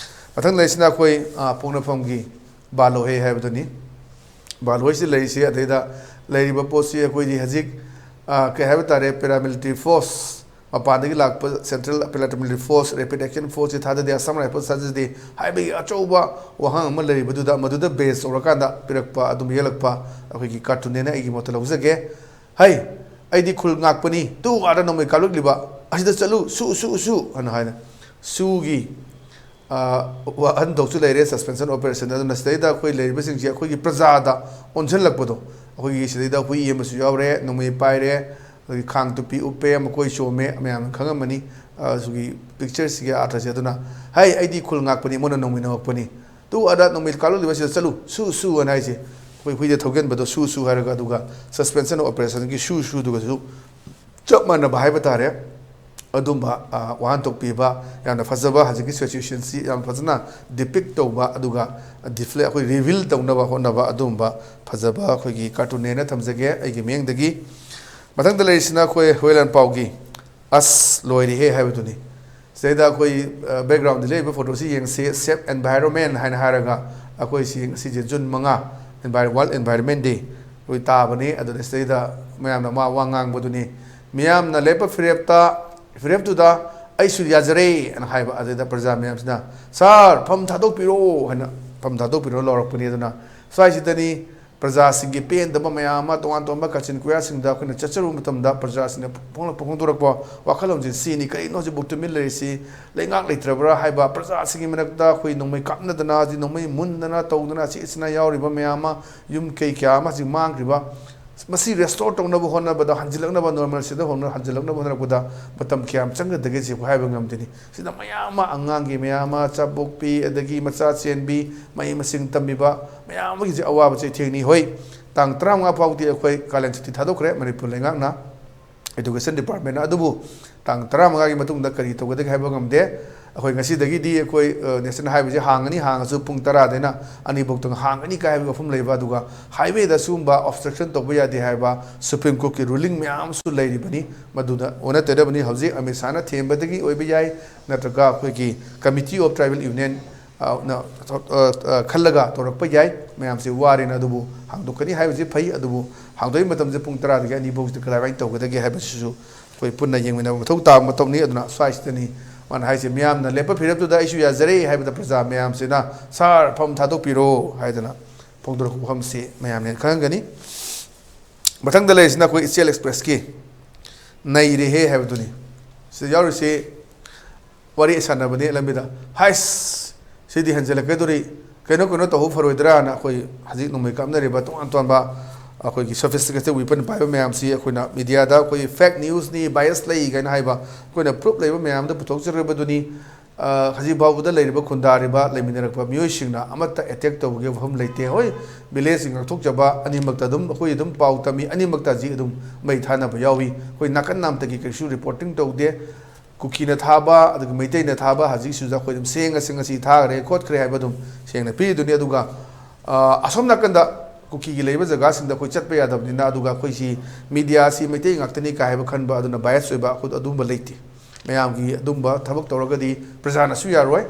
ꯃꯊꯪ ꯂꯩꯔꯤꯁꯤꯅ ꯑꯩꯈꯣꯏ, ꯑ, ꯄꯣꯛꯅꯐꯝꯒꯤ ꯕꯥꯂꯣꯍꯦ ꯍꯥꯏꯕꯗꯨꯅꯤ꯫ ꯕꯥꯂꯣꯍꯦꯁꯤ ꯂꯩꯔꯤꯁꯤ, ꯑꯗꯩꯗ ꯂꯩꯔꯤꯕ ꯄꯣꯠꯁꯤ ꯑꯩꯈꯣꯏꯗꯤ ꯍꯧꯖꯤꯛ, ꯑ, ꯀꯩ ꯍꯥꯏꯕ ꯇꯥꯔꯦ, ꯄꯦꯔꯥꯃꯤꯂꯤꯇꯔꯤ ꯐꯣꯔꯁ, ꯃꯄꯥꯟꯗꯒꯤ ꯂꯥꯛꯄ central paramilitary force, rapid action ꯐꯣꯔꯁꯁꯤ ꯊꯥꯗꯗꯦ, ꯑꯁꯥꯝ ꯔꯥꯏꯐꯜꯁ ꯊꯥꯗꯗꯦ ꯍꯥꯏꯕꯒꯤ ꯑꯆꯧꯕ ꯋꯥꯍꯪ ꯑꯃ ꯂꯩꯔꯤꯕꯗꯨꯗ, ꯃꯗꯨꯗ ꯕꯦꯖ ꯇꯧꯔꯀꯥꯟꯗ ꯄꯤꯔꯛꯄ, ꯑꯗꯨꯝ ꯌꯦꯛꯂꯛꯄ ꯑꯩꯈꯣꯏꯒꯤ ꯀꯥꯔꯇꯨꯟꯅꯦꯅ ꯑꯩꯒꯤ ꯃꯣꯠꯇ ꯂꯧꯖꯒꯦ꯫ "ꯍꯩ, ꯑꯩꯗꯤ ꯈꯨꯜ ꯉꯥꯛꯄꯅꯤ, ꯇꯨ ꯑꯥꯗ ꯅꯣꯡꯃꯩ ꯀꯥꯞꯂꯛꯂꯤꯕ ꯑꯁꯤꯗ ꯆꯠꯂꯨ, ꯁꯨ, ꯁꯨ, ꯁꯨ" ꯍꯥꯏꯅ ꯍꯥꯏꯅ ꯁꯨꯒꯤ, ꯑ, ꯋꯥꯍꯟꯊꯣꯛꯁꯨ ꯂꯩꯔꯦ ꯁꯁꯄꯦꯟꯁꯟ ꯑꯣꯄꯔꯦꯁꯟ꯫ ꯑꯗꯨꯅ ꯁꯤꯗꯩꯗ ꯑꯩꯈꯣꯏ ꯂꯩꯔꯤꯕꯁꯤꯡꯁꯤ ꯑꯩꯈꯣꯏꯒꯤ ꯄ꯭ꯔꯖꯥꯗ ꯑꯣꯟꯁꯤꯜꯂꯛꯄꯗꯣ, ꯑꯩꯈꯣꯏꯒꯤ ꯁꯤꯗꯩꯗ ꯍꯨꯏ ꯑꯃꯁꯨ ꯌꯥꯎꯔꯦ, ꯅꯣꯡꯃꯩ ꯄꯥꯏꯔꯦ, ꯑꯗꯒꯤ ꯈꯥꯡ ꯇꯨꯄꯤ ꯎꯞꯄꯦ, ꯃꯀꯣꯏ ꯆꯣꯝꯃꯦ, ꯃꯌꯥꯝꯅ ꯈꯪꯉꯝꯃꯅꯤ꯫ ꯑ, ꯁꯤꯒꯤ ꯄꯤꯛꯆꯔꯁꯤꯒꯤ ꯑꯥꯔꯊꯁꯦ꯫ ꯑꯗꯨꯅ, "ꯍꯩ, ꯑꯩꯗꯤ ꯈꯨꯜ ꯉꯥꯛꯄꯅꯤ, ꯃꯣꯏꯅ ꯅꯣꯡꯃꯩ ꯅꯝꯃꯛꯄꯅꯤ꯫ ꯇꯨ ꯑꯥꯗ ꯅꯣꯡꯃꯩ ꯀꯥꯞꯂꯛꯂꯤꯕꯁꯤꯗ ꯆꯠꯂꯨ, ꯁꯨ, ꯁꯨ" ꯑꯅ ꯍꯥꯏꯁꯦ꯫ ꯑꯩꯈꯣꯏ ꯍꯨꯏꯗ ꯊꯧꯒꯟꯕꯗꯣ "ꯁꯨ, ꯁꯨ" ꯍꯥꯏꯔꯒ, ꯑꯗꯨꯒ ꯁꯁꯄꯦꯟꯁꯟ ꯑꯣꯄꯔꯦꯁꯟꯒꯤ "ꯁꯨ, ꯁꯨ"ꯗꯨꯒꯁꯨ ꯆꯞ ꯃꯥꯟꯅꯕ ꯍꯥꯏꯕ ꯇꯥꯔꯦ꯫ ꯑꯗꯨꯝꯕ, ꯑ, ꯋꯥꯍꯟꯊꯣꯛ ꯄꯤꯕ, ꯌꯥꯝꯅ ꯐꯖꯕ ꯍꯧꯖꯤꯛꯀꯤ ꯁꯤꯆꯨꯋꯦꯁꯟꯁꯤ ꯌꯥꯝ ꯐꯖꯅ ꯗꯤꯄꯤꯛ ꯇꯧꯕ, ꯑꯗꯨꯒ ꯗꯤꯐ꯭ꯂꯦ-, ꯑꯩꯈꯣꯏ ꯔꯤꯚꯤꯜ ꯇꯧꯅꯕ ꯍꯣꯠꯅꯕ, ꯑꯗꯨꯝꯕ ꯐꯖꯕ ꯑꯩꯈꯣꯏꯒꯤ ꯀꯥꯔꯇꯨꯟꯅꯦꯅ ꯊꯝꯖꯒꯦ ꯑꯩꯒꯤ ꯃꯤꯠꯌꯦꯡꯗꯒꯤ꯫ ꯃꯊꯪꯗ ꯂꯩꯔꯤꯁꯤꯅ ꯑꯩꯈꯣꯏ ꯍꯨꯌꯦꯟ ꯂꯥꯟꯄꯥꯎꯒꯤ "ꯑꯁ ꯂꯣꯏꯔꯦꯍꯦ" ꯍꯥꯏꯕꯗꯨꯅꯤ꯫ ꯁꯤꯗꯩꯗ ꯑꯩꯈꯣꯏ, ꯑ, ꯕꯦꯛꯒ꯭ꯔꯥꯎꯟꯗ ꯂꯩꯔꯤꯕ ꯐꯣꯇꯣꯁꯤ ꯌꯦꯡꯁꯤ, "Save Environment" ꯍꯥꯏꯅ ꯍꯥꯏꯔꯒ, ꯑꯩꯈꯣꯏꯁꯤ ꯉꯁꯤꯁꯦ ꯖꯨꯟ ꯃꯉꯥ, Envir-, World Environment Day ꯑꯩꯈꯣꯏ ꯇꯥꯕꯅꯤ꯫ ꯑꯗꯨꯅ ꯁꯤꯗꯩꯗ ꯃꯌꯥꯝꯅ ꯃꯥ ꯋꯥ ꯉꯥꯡꯕꯗꯨꯅꯤ, "ꯃꯤꯌꯥꯝꯅ ꯂꯦꯞꯄ ꯐꯤꯔꯦꯞꯇ, ꯐꯤꯔꯦꯞꯇꯨꯗ ꯑꯩꯁꯨ ꯌꯥꯖꯔꯦ" ꯍꯥꯏꯅ ꯍꯥꯏꯕ꯫ ꯑꯗꯨꯗ ꯄ꯭ꯔꯖꯥ ꯃꯌꯥꯝꯁꯤꯅ, "ꯁꯥꯔ, ꯐꯝ ꯊꯥꯗꯣꯛꯄꯤꯔꯣ" ꯍꯥꯏꯅ, "ꯐꯝ ꯊꯥꯗꯣꯛꯄꯤꯔꯣ" ꯂꯥꯎꯔꯛꯄꯅꯤ꯫ ꯑꯗꯨꯅ ꯁ꯭ꯋꯥꯏꯁꯤꯗꯅꯤ ꯄ꯭ꯔꯖꯥꯁꯤꯡꯒꯤ ꯄꯦꯟꯗꯕ ꯃꯌꯥꯝ ꯑꯃ, ꯇꯣꯉꯥꯟ ꯇꯣꯉꯥꯟꯕ ꯀꯥꯆꯤꯟ ꯀꯣꯌꯥꯁꯤꯡꯗ ꯑꯩꯈꯣꯏꯅ ꯆꯠꯆꯔꯨꯕ ꯃꯇꯝꯗ ꯄ꯭ꯔꯖꯥꯁꯤꯡꯅ ꯐꯣꯡꯂꯛꯄ ꯐꯣꯡꯗꯣꯔꯛꯄ ꯋꯥꯈꯜꯂꯣꯟꯁꯤ ꯁꯤꯅꯤ꯫ "ꯀꯔꯤꯅꯣ ꯍꯧꯖꯤꯛ ꯕꯨꯛ ꯇꯨꯃꯤꯟ ꯂꯩꯔꯤꯁꯤ? ꯂꯩꯉꯥꯛ ꯂꯩꯇ꯭ꯔꯕ꯭ꯔꯥ?" ꯍꯥꯏꯕ, ꯄ꯭ꯔꯖꯥꯁꯤꯡꯒꯤ ꯃꯔꯛꯇ ꯑꯩꯈꯣꯏ ꯅꯣꯡꯃꯩ ꯀꯥꯞꯅꯗꯅ, ꯍꯧꯖꯤꯛ ꯅꯣꯡꯃꯩ ꯃꯨꯟꯗꯅ ꯇꯧꯗꯅ ꯑꯁꯤ ꯑꯁꯤꯅ ꯌꯥꯎꯔꯤꯕ ꯃꯌꯥꯝ ꯑꯃ, ꯌꯨꯝ ꯀꯩ ꯀꯌꯥ ꯑꯃ ꯍꯧꯖꯤꯛ ꯃꯥꯡꯈ꯭ꯔꯤꯕ, ꯃꯁꯤ ꯔꯦꯁꯇꯣꯔ ꯇꯧꯅꯕ ꯍꯣꯠꯅꯕꯗ, ꯍꯟꯖꯤꯜꯂꯛꯅꯕ, ꯅꯣꯔꯃꯦꯜꯁꯤꯗ ꯍꯣꯠꯅ-, ꯍꯟꯖꯤꯜꯂꯛꯅꯕ ꯍꯣꯠꯅꯔꯛꯄꯗ ꯃꯇꯝ ꯀꯌꯥꯝ ꯆꯪꯒꯗꯒꯦ ꯁꯤ ꯑꯩꯈꯣꯏ ꯍꯥꯏꯕ ꯉꯝꯗꯦꯅꯤ꯫ ꯁꯤꯗ ꯃꯌꯥꯝ ꯑꯃ, ꯑꯉꯥꯡꯒꯤ ꯃꯌꯥꯝ ꯑꯃ, ꯆꯥꯕꯣꯛꯄꯤ, ꯑꯗꯒꯤ ꯃꯆꯥ ꯆꯦꯟꯕꯤ, ꯃꯍꯩ ꯃꯁꯤꯡ ꯇꯝꯕꯤꯕ ꯃꯌꯥꯝ ꯑꯃꯒꯤꯁꯦ ꯑꯋꯥꯕ ꯆꯩꯊꯦꯡꯅꯤ꯫ ꯍꯣꯏ, ꯇꯥꯡ ꯇꯔꯥꯃꯉꯥ ꯐꯥꯎꯗꯤ ꯑꯩꯈꯣꯏ ꯀꯥꯂꯦꯟ ꯁꯨꯇꯤ ꯊꯥꯗꯣꯛꯈ꯭ꯔꯦ ꯃꯅꯤꯄꯨꯔ ꯂꯩꯉꯥꯛꯅ, ꯏꯗꯨꯀꯦꯁꯟ ꯗꯤꯄꯥꯔꯠꯃꯦꯟꯅ꯫ ꯑꯗꯨꯕꯨ ꯇꯥꯡ ꯇꯔꯥꯃꯉꯥꯒꯤ ꯃꯇꯨꯡꯗ ꯀꯔꯤ ꯇꯧꯒꯗꯒꯦ ꯍꯥꯏꯕ ꯉꯝꯗꯦ꯫ ꯑꯩꯈꯣꯏ ꯉꯁꯤꯗꯒꯤꯗꯤ ꯑꯩꯈꯣꯏ, ꯑ, ꯅꯦꯁꯅꯦꯜ ꯍꯥꯏꯋꯦꯁꯦ ꯍꯥꯡꯒꯅꯤ, ꯍꯥꯡꯉꯁꯨ ꯄꯨꯡ ꯇꯔꯥꯗꯩꯅ ꯑꯅꯤꯐꯧꯇꯪ ꯍꯥꯡꯒꯅꯤ ꯀꯥꯏ ꯍꯥꯏꯕꯒꯤ ꯋꯥꯐꯝ ꯂꯩꯕ, ꯑꯗꯨꯒ ꯍꯥꯏꯋꯦꯗ ꯁꯤꯒꯨꯝꯕ ꯑꯣꯕꯁꯇ꯭ꯔꯛꯁꯟ ꯇꯧꯕ ꯌꯥꯗꯦ ꯍꯥꯏꯕ ꯁꯨꯄ꯭ꯔꯤꯝ ꯀꯣꯔꯠꯀꯤ ꯔꯨꯂꯤꯡ ꯃꯌꯥꯝ ꯑꯃꯁꯨ ꯂꯩꯔꯤꯕꯅꯤ꯫ ꯃꯗꯨꯗ ꯑꯣꯟꯅ ꯇꯩꯅꯕꯅꯤ꯫ ꯍꯧꯖꯤꯛ ꯑꯃꯤꯠ ꯁꯥꯍꯅ ꯊꯦꯝꯕꯗꯒꯤ ꯑꯣꯏꯕ ꯌꯥꯏ, ꯅꯠꯇ꯭ꯔꯒ ꯑꯩꯈꯣꯏꯒꯤ Committee of Tribal Union, ꯑ, ꯅ, ꯑ, ꯑ, ꯈꯜꯂꯒ ꯇꯧꯔꯛꯄ ꯌꯥꯏ꯫ ꯃꯌꯥꯝꯁꯦ ꯋꯥꯔꯦꯅ, ꯑꯗꯨꯕꯨ ꯍꯥꯡꯗꯣꯛꯀꯅꯤ ꯍꯥꯏꯕꯁꯤ ꯐꯩ, ꯑꯗꯨꯕꯨ ꯍꯥꯡꯗꯣꯛꯏ ꯃꯇꯝꯁꯦ ꯄꯨꯡ ꯇꯔꯥꯗꯒꯤ ꯑꯅꯤ ꯐꯥꯎꯁꯤꯗ ꯀꯗꯥꯏꯋꯥꯏ ꯇꯧꯒꯗꯒꯦ ꯍꯥꯏꯕꯁꯤꯁꯨ ꯑꯩꯈꯣꯏ ꯄꯨꯟꯅ ꯌꯦꯡꯃꯤꯟꯅꯕ ꯃꯊꯧ ꯇꯥꯕ ꯃꯊꯧꯅꯤ꯫ ꯑꯗꯨꯅ ꯁ꯭ꯋꯥꯏꯁꯤꯗꯅꯤ ꯃꯥꯅ ꯍꯥꯏꯁꯦ, "ꯃꯤꯌꯥꯝꯅ ꯂꯦꯞꯄ ꯐꯤꯔꯦꯞꯇꯨꯗ ꯑꯩꯁꯨ ꯌꯥꯖꯔꯦ" ꯍꯥꯏꯕꯗ ꯄ꯭ꯔꯖꯥ ꯃꯌꯥꯝꯁꯤꯅ, "ꯁꯥꯔ, ꯐꯝ ꯊꯥꯗꯣꯛꯄꯤꯔꯣ" ꯍꯥꯏꯗꯅ ꯐꯣꯡꯗꯣꯔꯛꯄ ꯋꯥꯐꯝꯁꯤ ꯃꯌꯥꯝꯅ ꯈꯪꯍꯟꯒꯅꯤ꯫ ꯃꯊꯪꯗ ꯂꯩꯔꯤꯁꯤꯅ ꯑꯩꯈꯣꯏ ꯏꯆꯦꯜ ꯑꯦꯛꯁꯄ꯭ꯔꯦꯁꯀꯤ "ꯅꯩꯔꯦꯍꯦ" ꯍꯥꯏꯕꯗꯨꯅꯤ꯫ ꯁꯤꯗ ꯌꯥꯎꯔꯤꯁꯤ ꯋꯥꯔꯤ ꯁꯥꯟꯅꯕꯅꯤ ꯂꯝꯕꯤꯗ, "ꯍꯥꯏꯁ, ꯁꯤꯗꯤ ꯍꯦꯟꯖꯜꯂꯛꯀꯗꯣꯔꯤ, ꯀꯩꯅꯣ ꯀꯩꯅꯣ ꯇꯧꯍꯧ ꯐꯔꯣꯏꯗ꯭ꯔꯥꯅ?" ꯑꯩꯈꯣꯏ ꯍꯧꯖꯤꯛ ꯅꯣꯡꯃꯩ ꯀꯥꯞꯅꯔꯤꯕ ꯇꯣꯉꯥꯟ ꯇꯣꯉꯥꯟꯕ ꯑꯩꯈꯣꯏꯒꯤ ꯁꯣꯐꯤꯁꯇꯤꯀꯦꯇꯦꯠ ꯋꯤꯄꯟ ꯄꯥꯏꯕ ꯃꯌꯥꯝꯁꯤ ꯑꯩꯈꯣꯏꯅ ꯃꯤꯗꯤꯌꯥꯗ ꯑꯩꯈꯣꯏ ꯐꯦꯛ ꯅ꯭ꯌꯨꯁꯅꯤ, ꯕꯥꯏꯁ ꯂꯩ ꯀꯥꯏꯅ ꯍꯥꯏꯕ, ꯑꯩꯈꯣꯏꯅ ꯄ꯭ꯔꯨꯞ ꯂꯩꯕ ꯃꯌꯥꯝꯗ ꯄꯨꯊꯣꯛꯆꯔꯤꯕꯗꯨꯅꯤ꯫ ꯑ, ꯍꯧꯖꯤꯛ ꯐꯥꯎꯕꯗ ꯂꯩꯔꯤꯕ ꯈꯨꯟꯗꯥꯔꯤꯕ ꯂꯩꯃꯤꯟꯅꯔꯛꯄ ꯃꯤꯑꯣꯏꯁꯤꯡꯅ ꯑꯃꯠꯇ ꯑꯦꯇꯦꯛ ꯇꯧꯕꯒꯤ ꯋꯥꯐꯝ ꯂꯩꯇꯦ꯫ ꯍꯣꯏ, ꯚꯤꯂꯦꯖꯁꯤꯡ ꯉꯥꯛꯊꯣꯛꯆꯕ ꯑꯅꯤꯃꯛꯇ ꯑꯗꯨꯝ, ꯑꯩꯈꯣꯏ ꯑꯗꯨꯝ ꯄꯥꯎ ꯇꯝꯃꯤ, ꯑꯅꯤꯃꯛꯇ ꯍꯧꯖꯤꯛ ꯑꯗꯨꯝ ꯃꯩ ꯊꯥꯅꯕ ꯌꯥꯎꯏ꯫ ꯑꯩꯈꯣꯏ ꯅꯥꯀꯟ ꯅꯥꯝꯇꯒꯤ ꯀꯩꯁꯨ ꯔꯤꯄꯣꯔꯇꯤꯡ ꯇꯧꯗꯦ꯫ ꯀꯨꯀꯤꯅ ꯊꯥꯕ ꯑꯗꯨꯒ ꯃꯩꯇꯩꯅ ꯊꯥꯕ ꯍꯧꯖꯤꯛꯁꯤꯁꯨ ꯑꯩꯈꯣꯏ ꯑꯗꯨꯝ ꯁꯦꯡꯉꯁꯤ, ꯉꯁꯤ ꯊꯥꯈ꯭ꯔꯦ ꯈꯣꯠꯈ꯭ꯔꯦ ꯍꯥꯏꯕ ꯑꯗꯨꯝ ꯁꯦꯡꯅ ꯄꯤꯔꯤꯗꯨꯅꯤ꯫ ꯑꯗꯨꯒ ꯑ, ꯑꯁꯣꯝ ꯅꯥꯀꯟꯗ ꯀꯨꯀꯤꯒꯤ ꯂꯩꯕ ꯖꯒꯥꯁꯤꯡꯗ ꯑꯩꯈꯣꯏ ꯆꯠꯄ ꯌꯥꯗꯕꯅꯤꯅ, ꯑꯗꯨꯒ ꯑꯩꯈꯣꯏꯁꯤ ꯃꯤꯗꯤꯌꯥꯁꯤ ꯃꯩꯇꯩ ꯉꯥꯛꯇꯅꯤ ꯀꯥ ꯍꯥꯏꯕ ꯈꯟꯕ, ꯑꯗꯨꯅ ꯕꯥꯏꯁ ꯑꯣꯏꯕ ꯑꯩꯈꯣꯏ ꯑꯗꯨꯝꯕ ꯂꯩꯇꯦ꯫ ꯃꯌꯥꯝꯒꯤ ꯑꯗꯨꯝꯕ ꯊꯕꯛ ꯇꯧꯔꯒꯗꯤ ꯄ꯭ꯔꯖꯥꯅꯁꯨ ꯌꯥꯔꯣꯏ꯫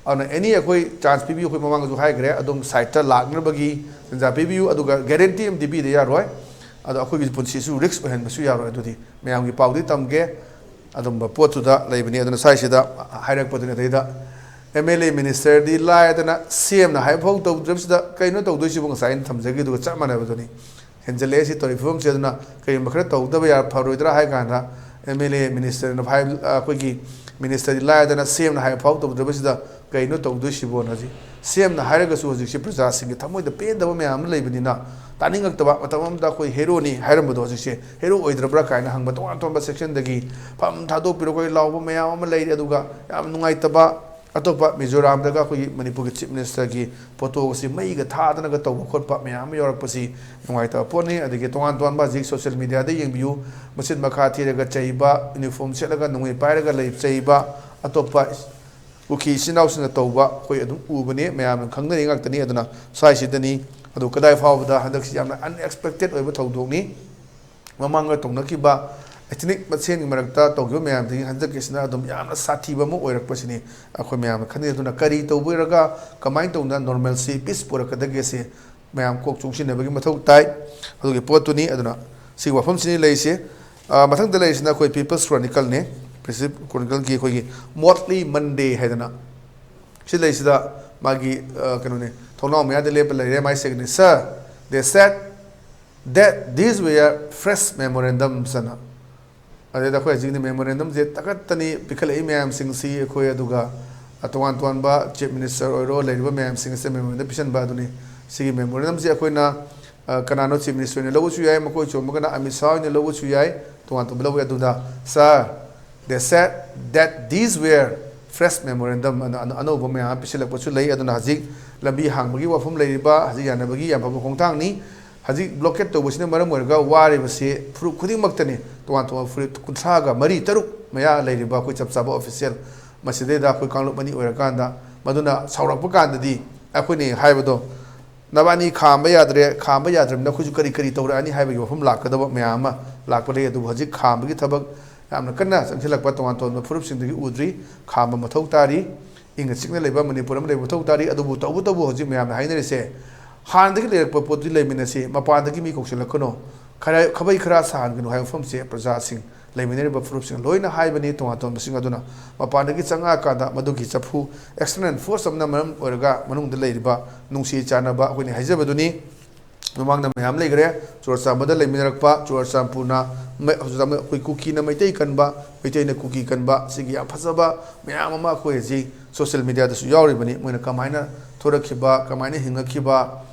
ꯑꯗꯨꯅ ꯑꯦꯅꯤ ꯑꯩꯈꯣꯏ ꯆꯥꯟꯁ ꯄꯤꯕꯤꯌꯨ, ꯑꯩꯈꯣꯏ ꯃꯃꯥꯡꯗꯁꯨ ꯍꯥꯏꯈ꯭ꯔꯦ, ꯑꯗꯨꯝ ꯁꯥꯏꯠꯇ ꯂꯥꯛꯅꯕꯒꯤ ꯇꯟꯖꯥ ꯄꯤꯕꯤꯌꯨ, ꯑꯗꯨꯒ ꯒꯦꯔꯦꯟꯇꯤ ꯑꯃꯗꯤ ꯄꯤꯗ ꯌꯥꯔꯣꯏ꯫ ꯑꯗꯣ ꯑꯩꯈꯣꯏꯒꯤ ꯄꯨꯟꯁꯤꯁꯨ ꯔꯤꯛꯁ ꯑꯣꯏꯍꯟꯕꯁꯨ ꯌꯥꯔꯣꯏ꯫ ꯑꯗꯨꯗꯤ ꯃꯌꯥꯝꯒꯤ ꯄꯥꯎꯗꯤ ꯇꯝꯒꯦ꯫ ꯑꯗꯨꯝꯕ ꯄꯣꯠꯇꯨꯗ ꯂꯩꯕꯅꯤ꯫ ꯑꯗꯨꯅ ꯁ꯭ꯋꯥꯏꯁꯤꯗ ꯍꯥꯏꯔꯛꯄꯗꯨꯅꯤ꯫ ꯑꯗꯩꯗ ꯑꯦꯝ ꯑꯦꯜ ꯑꯦ ꯃꯤꯅꯤꯁꯇꯔꯗꯤ ꯂꯥꯏꯗꯅ ꯁꯤ ꯑꯦꯝꯅ ꯍꯥꯏꯕ ꯐꯥꯎ ꯇꯧꯗ꯭ꯔꯤꯕꯁꯤꯗ ꯀꯩꯅꯣ ꯇꯧꯗꯣꯏꯁꯤꯕꯨ? ꯉꯁꯥꯏ ꯑꯩꯅ ꯊꯝꯖꯈꯤꯗꯨꯒ ꯆꯞ ꯃꯥꯟꯅꯕꯗꯨꯅꯤ꯫ ꯍꯦꯟꯖꯜꯂꯛꯑꯦ ꯁꯤ ꯇꯧꯔꯤ ꯐꯤꯕꯝꯁꯦ꯫ ꯑꯗꯨꯅ ꯀꯔꯤꯒꯨꯝꯕ ꯈꯔ ꯇꯧꯗꯕ ꯌꯥ-, ꯐꯔꯣꯏꯗ꯭ꯔꯥ ꯍꯥꯏ ꯀꯥꯟꯗ ꯑꯦꯝ ꯑꯦꯜ ꯑꯦ ꯃꯤꯅꯤꯁꯇꯔꯅ ꯍꯥꯏ-, ꯑꯩꯈꯣꯏꯒꯤ ꯃꯤꯅꯤꯁꯇꯔꯗꯤ ꯂꯥꯏꯗꯅ ꯁꯤ ꯑꯦꯝꯅ ꯍꯥꯏꯕ ꯐꯥꯎ ꯇꯧꯗ꯭ꯔꯤꯕꯁꯤꯗ ꯀꯩꯅꯣ ꯇꯧꯗꯣꯏꯁꯤꯕꯣꯅ ꯍꯧꯖꯤꯛ ꯁꯤ ꯑꯦꯝꯅ ꯍꯥꯏꯔꯒꯁꯨ ꯍꯧꯖꯤꯛꯁꯦ ꯄ꯭ꯔꯖꯥꯁꯤꯡꯒꯤ ꯊꯃꯣꯏꯗ ꯄꯦꯟꯗꯕ ꯃꯌꯥꯝ ꯑꯃ ꯂꯩꯕꯅꯤꯅ, ꯇꯥꯅꯤꯡꯉꯛꯇꯕ꯫ ꯃꯇꯝ ꯑꯃꯗ ꯑꯩꯈꯣꯏ ꯍꯦꯔꯣꯅꯤ ꯍꯥꯏꯔꯝꯕꯗꯣ ꯍꯧꯖꯤꯛꯁꯦ ꯍꯦꯔꯣ ꯑꯣꯏꯗ꯭ꯔꯕ꯭ꯔꯥ ꯀꯥꯏꯅ ꯍꯪꯕ ꯇꯣꯉꯥꯟ ꯇꯣꯉꯥꯟꯕ ꯁꯦꯛꯁꯟꯗꯒꯤ ꯐꯝ ꯊꯥꯗꯣꯛꯄꯤꯔꯣ ꯑꯩꯈꯣꯏ ꯂꯥꯎꯕ ꯃꯌꯥꯝ ꯑꯃ ꯂꯩꯔꯤ꯫ ꯑꯗꯨꯒ ꯌꯥꯝ ꯅꯨꯡꯉꯥꯏꯇꯕ, ꯑꯇꯣꯞꯄ ꯃꯤꯖꯣꯔꯥꯝꯗꯒ ꯑꯩꯈꯣꯏꯒꯤ ꯃꯅꯤꯄꯨꯔꯒꯤ ꯆꯤꯐ ꯃꯤꯅꯤꯁꯇꯔꯒꯤ ꯐꯣꯇꯣꯒꯁꯤ ꯃꯩꯒ ꯊꯥꯗꯅꯒ ꯇꯧꯕ ꯈꯣꯠꯄ ꯃꯌꯥꯝ ꯑꯃ ꯌꯥꯎꯔꯛꯄꯁꯤ ꯅꯨꯡꯉꯥꯏꯇꯕ ꯄꯣꯠꯅꯤ꯫ ꯑꯗꯒꯤ ꯇꯣꯉꯥꯟ ꯇꯣꯉꯥꯟꯕ ꯍꯧꯖꯤꯛ ꯁꯣꯁꯤꯌꯦꯜ ꯃꯤꯗꯤꯌꯥꯗ ꯌꯦꯡꯕꯤꯌꯨ, ꯃꯆꯤꯟ ꯃꯈꯥ ꯊꯤꯔꯒ ꯆꯩꯕ, ꯌꯨꯅꯤꯐꯣꯔꯝ ꯁꯦꯠꯂꯒ ꯅꯣꯡꯃꯩ ꯄꯥꯏꯔꯒ ꯂꯩ ꯆꯩꯕ, ꯑꯇꯣꯞꯄ ꯀꯨꯀꯤ ꯏꯆꯤꯟ ꯏꯅꯥꯎꯁꯤꯡꯅ ꯇꯧꯕ ꯑꯩꯈꯣꯏ ꯑꯗꯨꯝ ꯎꯕꯅꯤ, ꯃꯌꯥꯝꯅ ꯈꯪꯅꯔꯤ ꯉꯥꯛꯇꯅꯤ꯫ ꯑꯗꯨꯅ ꯁ꯭ꯋꯥꯏꯁꯤꯗꯅꯤ꯫ ꯑꯗꯨ ꯀꯗꯥꯏ ꯐꯥꯎꯕꯗ ꯍꯟꯗꯛꯁꯤ ꯌꯥꯝꯅ ꯑꯟꯑꯦꯛꯁꯄꯦꯛꯇꯦꯠ ꯑꯣꯏꯕ ꯊꯧꯗꯣꯛꯅꯤ꯫ ꯃꯃꯥꯡꯗ ꯇꯧꯅꯈꯤꯕ ꯏꯊꯅꯤꯛ ꯃꯁꯦꯟꯒꯤ ꯃꯔꯛꯇ ꯇꯧꯈꯤꯕ ꯃꯌꯥꯝꯗꯒꯤ ꯍꯟꯗꯛꯀꯤꯁꯤꯅ ꯑꯗꯨꯝ ꯌꯥꯝꯅ ꯁꯥꯊꯤꯕ ꯑꯃ ꯑꯣꯏꯔꯛꯄꯁꯤꯅꯤ ꯑꯩꯈꯣꯏ ꯃꯌꯥꯝꯅ ꯈꯟꯅꯩ꯫ ꯑꯗꯨꯅ ꯀꯔꯤ ꯇꯧꯕꯤꯔꯒ ꯀꯃꯥꯏꯅ ꯇꯧꯗꯅ ꯅꯣꯔꯃꯦꯜꯁꯤ, ꯄꯤꯁ ꯄꯨꯔꯛꯀꯗꯒꯦꯁꯦ ꯃꯌꯥꯝ ꯀꯣꯛ ꯆꯨꯡꯁꯤꯟꯅꯕꯒꯤ ꯃꯊꯧ ꯇꯥꯏ꯫ ꯑꯗꯨꯒꯤ ꯄꯣꯠꯇꯨꯅꯤ꯫ ꯑꯗꯨꯅ ꯁꯤꯒꯤ ꯋꯥꯐꯝꯁꯤꯅꯤ ꯂꯩꯔꯤꯁꯦ꯫ ꯑ, ꯃꯊꯪꯗ ꯂꯩꯔꯤꯁꯤꯅ ꯑꯩꯈꯣꯏ ꯄꯤꯄꯜꯁ ꯀ꯭ꯔꯣꯅꯤꯀꯜꯅꯤ꯫ ꯄꯤꯄꯜꯁ ꯀ꯭ꯔꯣꯅꯤꯀꯜꯒꯤ ꯑꯩꯈꯣꯏꯒꯤ ꯃꯣꯠꯂꯤ ꯃꯟꯗꯦ ꯍꯥꯏꯗꯅ ꯁꯤ ꯂꯩꯁꯤꯗ ꯃꯥꯒꯤ, ꯑ, ꯀꯩꯅꯣꯅꯦ, ꯊꯣꯡꯅꯥꯎ ꯃꯌꯥꯗ ꯂꯦꯞꯄ ꯂꯩꯔꯦ꯫ ꯃꯥꯏ signature, "They said that these were fresh memorandums" ꯑꯅ꯫ ꯑꯗꯩꯗ ꯑꯩꯈꯣꯏ ꯍꯧꯖꯤꯛꯅꯤ ꯃꯦꯃꯣꯔꯦꯟꯗꯝꯁꯦ ꯇꯥꯈꯠꯇꯅꯤ ꯄꯤꯈꯠꯂꯛꯏ ꯃꯌꯥꯝꯁꯤꯡꯁꯤ ꯑꯩꯈꯣꯏ꯫ ꯑꯗꯨꯒ ꯇꯣꯉꯥꯟ ꯇꯣꯉꯥꯟꯕ ꯆꯤꯐ ꯃꯤꯅꯤꯁꯇꯔ ꯑꯣꯏꯔꯣ, ꯂꯩꯔꯤꯕ ꯃꯌꯥꯝꯁꯤꯡ ꯑꯁꯤꯗ ꯃꯦꯃꯣꯔꯦꯟꯗꯝ ꯄꯤꯁꯤꯟꯕ ꯑꯗꯨꯅꯤ꯫ ꯁꯤꯒꯤ ꯃꯦꯃꯣꯔꯦꯟꯗꯝꯁꯤ ꯑꯩꯈꯣꯏꯅ, ꯑ, ꯀꯅꯥꯅꯣ ꯆꯤꯐ ꯃꯤꯅꯤꯁꯇꯔꯅ ꯂꯧꯕꯁꯨ ꯌꯥꯏ, ꯃꯀꯣꯏ ꯆꯣꯡꯕꯒꯅ ꯑꯃꯤꯠ ꯁꯥꯍ ꯑꯣꯏꯅ ꯂꯧꯕꯁꯨ ꯌꯥꯏ, ꯇꯣꯉꯥꯟ ꯇꯣꯉꯥꯟꯕ ꯂꯧꯕ ꯌꯥꯏ꯫ ꯑꯗꯨꯗ, "Sir, they said that these were fresh memorandum" ꯑꯅ ꯑꯅ-, ꯑꯅꯧꯕ ꯃꯌꯥꯝ ꯑꯃ ꯄꯤꯁꯤꯜꯂꯛꯄꯁꯨ ꯂꯩ꯫ ꯑꯗꯨꯅ ꯍꯧꯖꯤꯛ ꯂꯝꯕꯤ ꯍꯥꯡꯕꯒꯤ ꯋꯥꯐꯝ ꯂꯩꯔꯤꯕ, ꯍꯧꯖꯤꯛ ꯌꯥꯅꯕꯒꯤ ꯌꯥꯝ ꯐꯕ ꯈꯣꯡꯊꯥꯡꯅꯤ꯫ ꯍꯧꯖꯤꯛ ꯕ꯭ꯂꯣꯀꯦꯠ ꯇꯧꯕꯁꯤꯅ ꯃꯔꯝ ꯑꯣꯏꯔꯒ ꯋꯥꯔꯤꯕꯁꯤ ꯐꯨꯔꯨꯞ ꯈꯨꯗꯤꯡꯃꯛꯇꯅꯤ꯫ ꯇꯣꯉꯥꯟ ꯇꯣꯉꯥꯟꯕ ꯐꯨꯔꯨꯞ ꯀꯨꯟꯊ꯭ꯔꯥꯒ ꯃꯔꯤ, ꯇꯔꯨꯛ ꯃꯌꯥ ꯂꯩꯔꯤꯕ ꯑꯩꯈꯣꯏ ꯆꯞ ꯆꯥꯕ ꯑꯣꯐꯤꯁꯤꯌꯦꯜ, ꯃꯁꯤꯗꯩꯗ ꯑꯩꯈꯣꯏ ꯀꯥꯡꯂꯨꯞ ꯑꯅꯤ ꯑꯣꯏꯔꯀꯥꯟꯗ, ꯃꯗꯨꯅ ꯁꯥꯎꯔꯛꯄ ꯀꯥꯟꯗꯗꯤ ꯑꯩꯈꯣꯏꯅ ꯍꯥꯏꯕꯗꯣ, "ꯅꯕꯥꯅꯤ ꯈꯥꯝꯕ ꯌꯥꯗ꯭ꯔꯦ, ꯈꯥꯝꯕ ꯌꯥꯗ꯭ꯔꯕꯅꯤꯅ ꯑꯩꯈꯣꯏꯁꯨ ꯀꯔꯤ ꯀꯔꯤ ꯇꯧꯔꯛꯑꯅꯤ?" ꯍꯥꯏꯕꯒꯤ ꯋꯥꯐꯝ ꯂꯥꯛꯀꯗꯕ ꯃꯌꯥꯝ ꯑꯃ ꯂꯥꯛꯄ ꯂꯩ꯫ ꯑꯗꯨꯕꯨ ꯍꯧꯖꯤꯛ ꯈꯥꯝꯕꯒꯤ ꯊꯕꯛ ꯌꯥꯝꯅ ꯀꯟꯅ ꯆꯪꯁꯤꯜꯂꯛꯄ ꯇꯣꯉꯥꯟ ꯇꯣꯉꯥꯟꯕ ꯐꯨꯔꯨꯞꯁꯤꯡꯗꯒꯤ ꯎꯗ꯭ꯔꯤ꯫ ꯈꯥꯝꯕ ꯃꯊꯧ ꯇꯥꯔꯤ꯫ ꯏꯪꯅ ꯆꯤꯛꯅ ꯂꯩꯕ ꯃꯅꯤꯄꯨꯔ ꯑꯃ ꯂꯩꯕ ꯃꯊꯧ ꯇꯥꯔꯤ꯫ ꯑꯗꯨꯕꯨ ꯇꯧꯕꯇꯕꯨ ꯍꯧꯖꯤꯛ ꯃꯌꯥꯝꯅ ꯍꯥꯏꯅꯔꯤꯁꯦ, ꯍꯥꯟꯅꯗꯒꯤ ꯂꯩꯔꯛꯄ ꯄꯣꯠꯇꯨ ꯂꯩꯃꯤꯟꯅꯁꯤ, ꯃꯄꯥꯟꯗꯒꯤ ꯃꯤ ꯀꯧꯁꯤꯜꯂꯛꯀꯅꯨ, ꯈꯔ ꯈꯥꯕꯩ ꯈꯔ ꯁꯥꯍꯟꯒꯅꯨ ꯍꯥꯏꯕ ꯋꯥꯐꯝꯁꯦ ꯄ꯭ꯔꯖꯥꯁꯤꯡ, ꯂꯩꯃꯤꯟꯅꯔꯤꯕ ꯐꯨꯔꯨꯞꯁꯤꯡ ꯂꯣꯏꯅ ꯍꯥꯏꯕꯅꯤ꯫ ꯇꯣꯉꯥꯟ ꯇꯣꯉꯥꯟꯕꯁꯤꯡ ꯑꯗꯨꯅ ꯃꯄꯥꯟꯗꯒꯤ ꯆꯪꯉꯛꯑꯀꯥꯟꯗ ꯃꯗꯨꯒꯤ ꯆꯐꯨ, external force ꯑꯃꯅ ꯃꯔꯝ ꯑꯣꯏꯔꯒ ꯃꯅꯨꯡꯗ ꯂꯩꯔꯤꯕ ꯅꯨꯡꯁꯤ ꯆꯥꯟꯅꯕ ꯑꯩꯈꯣꯏꯅ ꯍꯥꯏꯖꯕꯗꯨꯅꯤ꯫ ꯃꯃꯥꯡꯗ ꯃꯌꯥꯝ ꯂꯩꯈ꯭ꯔꯦ꯫ ꯆꯨꯔꯆꯥꯟꯄꯨꯔꯗ ꯂꯩꯃꯤꯟꯅꯔꯛꯄ, ꯆꯨꯔꯆꯥꯟꯄꯨꯔꯅ ꯃꯩ-, ꯍꯧꯖꯤꯛ ꯑꯩꯈꯣꯏ ꯀꯨꯀꯤꯅ ꯃꯩꯇꯩ ꯀꯟꯕ, ꯃꯩꯇꯩꯅ ꯀꯨꯀꯤ ꯀꯟꯕ, ꯁꯤꯒꯤ ꯌꯥꯝ ꯐꯖꯕ ꯃꯌꯥꯝ ꯑꯃ ꯑꯩꯈꯣꯏ ꯍꯧꯖꯤꯛ ꯁꯣꯁꯤꯌꯦꯜ ꯃꯦꯗꯤꯌꯥꯗꯁꯨ ꯌꯥꯎꯔꯤꯕꯅꯤ꯫ ꯃꯣꯏꯅ ꯀꯃꯥꯏꯅ ꯊꯣꯔꯛꯈꯤꯕ, ꯀꯃꯥꯏꯅ ꯍꯤꯡꯉꯛꯈꯤꯕ,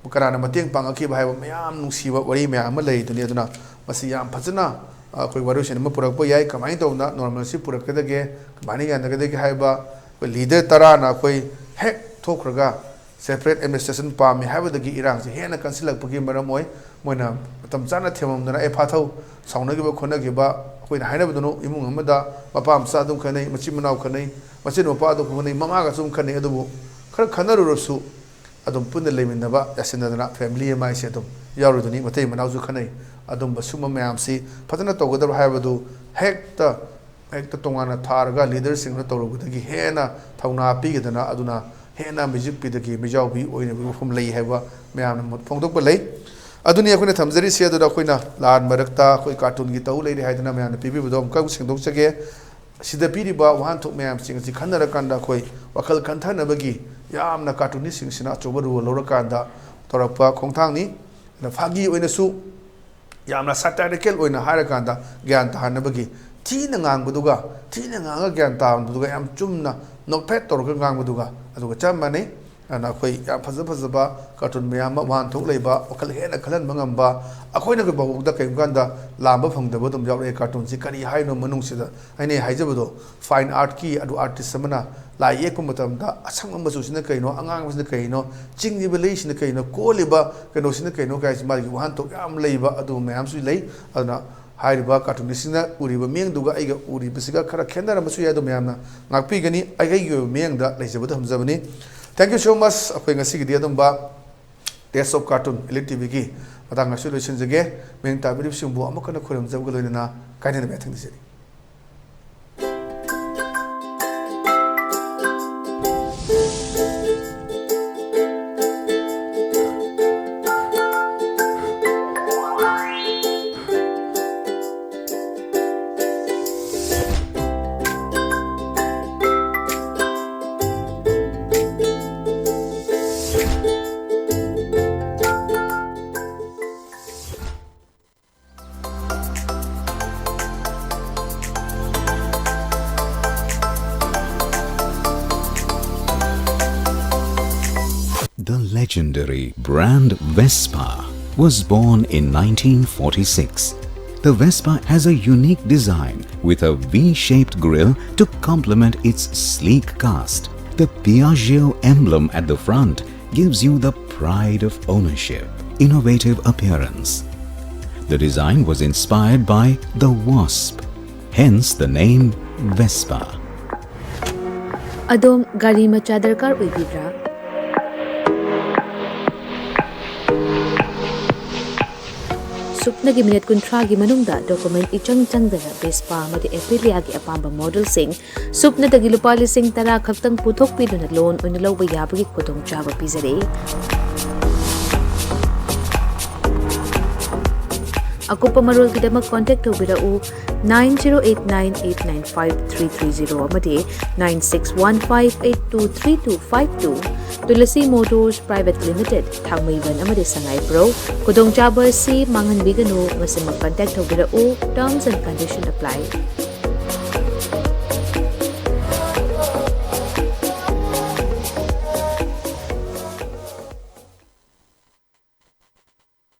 ꯀꯅꯥꯅ ꯃꯇꯦꯡ ꯄꯥꯡꯉꯛꯈꯤꯕ ꯍꯥꯏꯕ ꯃꯌꯥꯝ ꯅꯨꯡꯁꯤꯕ ꯋꯥꯔꯤ ꯃꯌꯥꯝ ꯑꯃ ꯂꯩꯔꯤꯗꯨꯅꯤ꯫ ꯑꯗꯨꯅ ꯃꯁꯤ ꯌꯥꯝ ꯐꯖꯅ ꯑꯩꯈꯣꯏ ꯋꯥꯔꯣꯏꯁꯤꯟ ꯑꯃ ꯄꯨꯔꯛꯄ ꯌꯥꯏ꯫ ꯀꯃꯥꯏꯅ ꯇꯧꯗꯅ ꯅꯣꯔꯃꯦꯜꯁꯤ ꯄꯨꯔꯛꯀꯗꯒꯦ, ꯀꯃꯥꯏꯅ ꯌꯥꯅꯒꯗꯒꯦ ꯍꯥꯏꯕ ꯑꯩꯈꯣꯏ ꯂꯤꯗꯔ ꯇꯔꯥꯅ ꯑꯩꯈꯣꯏ ꯍꯦꯛ ꯊꯣꯛꯈ꯭ꯔꯒ ꯁꯦꯄꯔꯦꯠ ꯑꯦꯗꯃꯤꯅꯤꯁꯇ꯭ꯔꯦꯁꯟ ꯄꯥꯝꯃꯤ ꯍꯥꯏꯕꯗꯒꯤ ꯏꯔꯥꯡꯁꯤ ꯍꯦꯟꯅ ꯀꯟꯁꯤꯜꯂꯛꯄꯒꯤ ꯃꯔꯝ ꯑꯣꯏ꯫ ꯃꯣꯏꯅ ꯃꯇꯝ ꯆꯥꯅ ꯊꯦꯝꯃꯝꯗꯅ, "ꯑꯦ, ꯐꯥꯊꯧ, ꯁꯥꯎꯅꯈꯤꯕ ꯈꯣꯠꯅꯈꯤꯕ ꯑꯩꯈꯣꯏꯅ ꯍꯥꯏꯅꯕꯗꯨꯅ ꯏꯃꯨꯡ ꯑꯃꯗ ꯃꯄꯥ ꯃꯆꯥ ꯑꯗꯨꯝ ꯈꯠꯅꯩ, ꯃꯆꯤꯟ ꯃꯅꯥꯎ ꯈꯠꯅꯩ, ꯃꯆꯤꯟ ꯃꯄꯥ ꯑꯗꯨꯝ ꯈꯠꯅꯩ, ꯃꯃꯥꯒꯁꯨ ꯑꯗꯨꯝ ꯈꯠꯅꯩ, ꯑꯗꯨꯕꯨ ꯈꯔ ꯈꯠꯅꯔꯨꯔꯁꯨ ꯑꯗꯨꯝ ꯄꯨꯟꯅ ꯂꯩꯃꯤꯟꯅꯕ ꯌꯥꯁꯤꯟꯅꯗꯅ ꯐꯦꯃꯤꯂꯤ ꯑꯃ ꯍꯥꯏꯁꯦ ꯑꯗꯨꯝ ꯌꯥꯎꯔꯤꯗꯨꯅꯤ, ꯃꯇꯩ ꯃꯅꯥꯎꯁꯨ ꯈꯠꯅꯩ꯫ ꯑꯗꯨꯝꯕ ꯁꯨꯝꯕ ꯃꯌꯥꯝꯁꯤ ꯐꯖꯅ ꯇꯧꯒꯗꯕ ꯍꯥꯏꯕꯗꯨ ꯍꯦꯛꯇ, ꯍꯦꯛꯇ ꯇꯣꯉꯥꯟꯅ ꯊꯥꯔꯒ ꯂꯤꯗꯔꯁꯤꯡꯅ ꯇꯧꯔꯨꯕꯗꯒꯤ ꯍꯦꯟꯅ ꯊꯧꯅꯥ ꯄꯤꯒꯗꯅ, ꯑꯗꯨꯅ ꯍꯦꯟꯅ ꯃꯤꯖꯤꯛꯄꯤꯗꯒꯤ ꯃꯤꯖꯥꯎꯕꯤ ꯑꯣꯏꯅꯕꯒꯤ ꯋꯥꯐꯝ ꯂꯩ ꯍꯥꯏꯕ ꯃꯌꯥꯝꯅ ꯃꯣꯠ ꯐꯣꯡꯗꯣꯛꯄ ꯂꯩ꯫ ꯑꯗꯨꯅꯤ ꯑꯩꯈꯣꯏꯅ ꯊꯝꯖꯔꯤꯁꯦ꯫ ꯑꯗꯨꯗ ꯑꯩꯈꯣꯏꯅ ꯂꯥꯟ ꯃꯔꯛꯇ ꯑꯩꯈꯣꯏ ꯀꯥꯔꯇꯨꯟꯒꯤ ꯇꯧ ꯂꯩꯔꯦ ꯍꯥꯏꯗꯅ ꯃꯌꯥꯝꯅ ꯄꯤꯕꯤꯕꯗꯣ ꯑꯃꯨꯛꯀ ꯁꯦꯡꯗꯣꯛꯆꯒꯦ꯫ ꯁꯤꯗ ꯄꯤꯔꯤꯕ ꯋꯥꯍꯟꯊꯣꯛ ꯃꯌꯥꯝꯁꯤꯡ ꯑꯁꯤ ꯈꯟꯅꯔꯀꯥꯟꯗ ꯑꯩꯈꯣꯏ ꯋꯥꯈꯜ ꯈꯟꯊꯅꯕꯒꯤ ꯌꯥꯝꯅ ꯀꯥꯔꯇꯨꯅꯤꯁꯁꯤꯡꯁꯤꯅ ꯑꯆꯧꯕ ꯔꯣꯜ ꯂꯧꯔꯀꯥꯟꯗ ꯇꯧꯔꯛꯄ ꯈꯣꯡꯊꯥꯡꯅꯤ꯫ ꯑꯗ ꯐꯥꯒꯤ ꯑꯣꯏꯅꯁꯨ ꯌꯥꯝꯅ ꯁꯥꯇꯥꯏꯔꯤꯀꯦꯜ ꯑꯣꯏꯅ ꯍꯥꯏꯔꯀꯥꯟꯗ ꯒ꯭ꯌꯥꯟ ꯇꯥꯍꯟꯅꯕꯒꯤ ꯊꯤꯅ ꯉꯥꯡꯕꯗꯨꯒ, ꯊꯤꯅ ꯉꯥꯡꯉꯒ ꯒ꯭ꯌꯥꯟ ꯇꯥꯍꯟꯕꯗꯨꯒ ꯌꯥꯝ ꯆꯨꯝꯅ ꯅꯣꯛꯐꯦꯠ ꯇꯧꯔꯒ ꯉꯥꯡꯕꯗꯨꯒ ꯑꯗꯨꯒ ꯆꯞ ꯃꯥꯟꯅꯩ꯫ ꯑꯗꯨꯅ ꯑꯩꯈꯣꯏ ꯌꯥꯝ ꯐꯖ ꯐꯖꯕ ꯀꯥꯔꯇꯨꯟ ꯃꯌꯥꯝ ꯑꯃ, ꯋꯥꯍꯟꯊꯣꯛ ꯂꯩꯕ, ꯋꯥꯈꯜ ꯍꯦꯟꯅ ꯈꯜꯍꯟꯕ ꯉꯝꯕ, ꯑꯩꯈꯣꯏꯅ ꯐꯥꯎꯕꯗ ꯀꯔꯤꯒꯨꯝꯕ ꯀꯥꯟꯗ ꯂꯥꯝꯕ ꯐꯪꯗꯕ ꯑꯗꯨꯝ ꯌꯥꯎꯔꯛꯑꯦ꯫ ꯀꯥꯔꯇꯨꯟꯁꯤ ꯀꯔꯤ ꯍꯥꯏꯅꯣ ꯃꯅꯨꯡꯁꯤꯗ? ꯑꯩꯅ ꯍꯥꯏꯖꯕꯗꯣ, ꯐꯥꯏꯟ ꯑꯥꯔꯠꯀꯤ ꯑꯗꯨ ꯑꯥꯔꯇꯤꯁ ꯑꯃꯅ ꯂꯥꯏ ꯌꯦꯛꯄ ꯃꯇꯝꯗ ꯑꯁꯪꯕ ꯃꯆꯨꯁꯤꯅ ꯀꯩꯅꯣ, ꯑꯉꯥꯡꯕꯁꯤꯅ ꯀꯩꯅꯣ, ꯆꯤꯡꯉꯤꯕ ꯂꯩꯁꯤꯅ ꯀꯩꯅꯣ, ꯀꯣꯜꯂꯤꯕ ꯀꯩꯅꯣꯁꯤꯅ ꯀꯩꯅꯣ ꯀꯥꯏꯁꯤ ꯃꯥꯒꯤ ꯋꯥꯍꯟꯊꯣꯛ ꯌꯥꯝ ꯂꯩꯕ ꯑꯗꯨꯒꯨꯝꯕ ꯃꯌꯥꯝꯁꯨ ꯂꯩ꯫ ꯑꯗꯨꯅ ꯍꯥꯏꯔꯤꯕ ꯀꯥꯔꯇꯨꯟꯒꯤꯁꯤꯅ ꯎꯔꯤꯕ ꯃꯤꯠꯌꯦꯡꯗꯨꯒ ꯑꯩꯒ ꯎꯔꯤꯕꯁꯤꯒ ꯈꯔ ꯈꯦꯠꯅꯔꯝꯕꯁꯨ ꯌꯥꯏ, ꯑꯗꯣ ꯃꯌꯥꯝꯅ ꯉꯥꯛꯄꯤꯒꯅꯤ꯫ ꯑꯩꯒꯤ ꯑꯣꯏꯕ ꯃꯤꯠꯌꯦꯡꯗ ꯂꯩꯖꯕꯗꯨ ꯊꯝꯖꯕꯅꯤ꯫ Thank you so much꯫ ꯑꯩꯈꯣꯏ ꯉꯁꯤꯒꯤꯗꯤ ꯑꯗꯨꯝꯕ Taste of Cartoon Elite T ꯚꯤꯒꯤ ꯃꯇꯥꯡ ꯑꯁꯤ ꯂꯣꯏꯁꯤꯟꯖꯒꯦ꯫ ꯃꯤꯠꯌꯦꯡ ꯇꯥꯕꯤꯔꯤꯕꯁꯤꯡꯕꯨ ꯑꯃꯨꯛ ꯍꯟꯅ ꯈꯨꯔꯨꯝꯖꯕꯒ ꯂꯣꯏꯅꯅ ꯀꯥꯏꯅꯅꯕ ꯌꯥꯊꯪ ꯅꯤꯖꯔꯤ꯫ The legendary brand Vespa was born in nineteen forty-six. The Vespa has a unique design with a V-shaped grille to complement its sleek cast. The Piaggio emblem at the front gives you the pride of ownership, innovative appearance. The design was inspired by the wasp, hence the name Vespa. ꯑꯗꯣꯝ ꯒꯥꯔꯤ ꯃꯆꯥ ꯗꯔꯀꯥꯔ ꯑꯣꯏꯕꯤꯕ꯭ꯔꯥ? ꯁꯨꯞꯅꯒꯤ minute ꯀꯨꯟꯊ꯭ꯔꯥꯒꯤ ꯃꯅꯨꯡꯗ document ꯏꯆꯪ ꯆꯪꯗꯅ Vespa ꯑꯃꯗꯤ ꯑꯦꯄꯤꯂꯤꯌꯥꯒꯤ ꯑꯄꯥꯝꯕ ꯃꯣꯗꯦꯜꯁꯤꯡ ꯁꯨꯞꯅꯗꯒꯤ ꯂꯨꯄꯥ ꯂꯤꯁꯤꯡ ꯇꯔꯥ ꯈꯛꯇꯪ ꯄꯨꯊꯣꯛꯄꯤꯗꯨꯅ ꯂꯣꯟ ꯑꯣꯏꯅ ꯂꯧꯕ ꯌꯥꯕꯒꯤ ꯈꯨꯗꯣꯡꯆꯥꯕ ꯄꯤꯖꯔꯤ꯫ ꯑꯀꯨꯞꯄ ꯃꯔꯣꯜꯒꯤꯗꯃꯛ ꯀꯣꯟꯇꯦꯛ ꯇꯧꯕꯤꯔꯛꯎ nine zero eight nine eight nine five three three zero ꯑꯃꯗꯤ nine six one five eight two three two five two꯫ Tulsi motors private limited, Thangmeiband ꯑꯃꯗꯤ ꯁꯉꯥꯏꯄ꯭ꯔꯧ꯫ ꯈꯨꯗꯣꯡꯆꯥꯕ ꯑꯁꯤ ꯃꯥꯡꯍꯟꯕꯤꯒꯅꯨ, ꯉꯁꯤꯃꯛ ꯀꯟꯇꯦꯛ ꯇꯧꯕꯤꯔꯛꯎ꯫ Terms and condition apply꯫